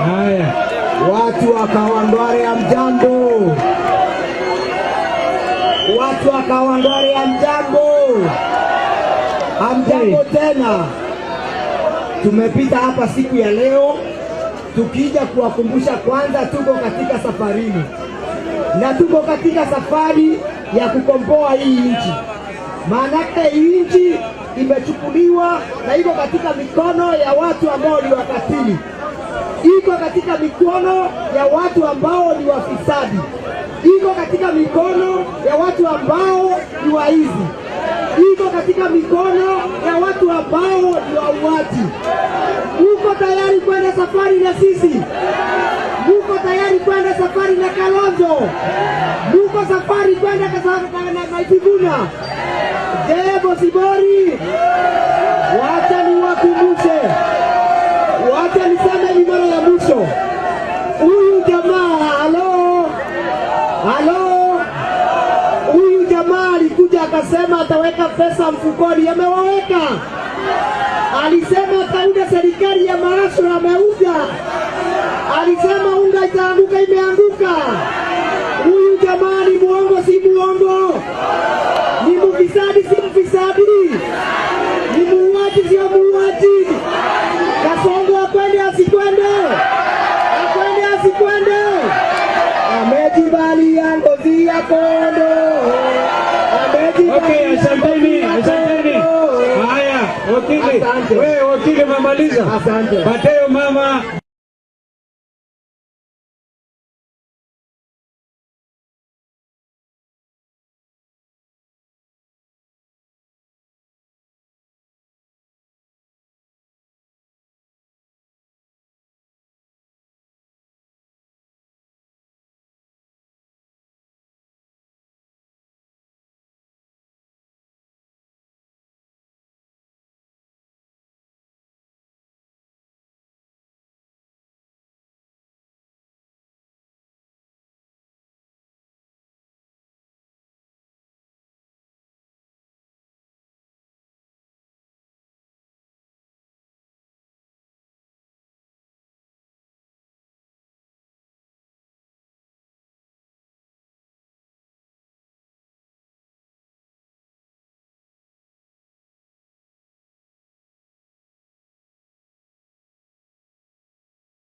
Haya. Watu wa Kawangware, hamjambo. Watu wa Kawangware, hamjambo. Hamjambo tena. Tumepita hapa siku ya leo tukija kuwakumbusha kwanza, tuko katika safarini na tuko katika safari ya kukomboa hii nchi. Maanake hii nchi imechukuliwa na iko katika mikono ya watu ambao ni wakatili, iko katika mikono ya watu ambao ni wafisadi, iko katika mikono ya watu ambao ni waizi, iko katika mikono ya watu ambao ni wauaji. Uko tayari kwenda safari na sisi? Muko tayari kwenda safari na Kalonzo? Muko safari kwenda na Sifuna? Je, Bosibori? Wacha niwakumbushe, wacha niseme ni mara ya mwisho. Huyu jamaa, halo halo, huyu jamaa alikuja akasema ataweka pesa mfukoni, amewaweka. Alisema ataunda serikali ya mahasla, ameunda. Alisema unga itaanguka, imeanguka. Huyu jamaa ni muongo, si muongo? Ni mfisadi, si mfisadi? Ni muuaji, sio muuaji? Kasongo akwende asikwende? Akwende asikwende? Amejivalia ngozi ya kondoo. Amejivalia Okay, asanteni, ngozi ya asanteni. kondoo. Haya, wakili. Asante. Wewe wakili umemaliza. Asante. Pateo mama.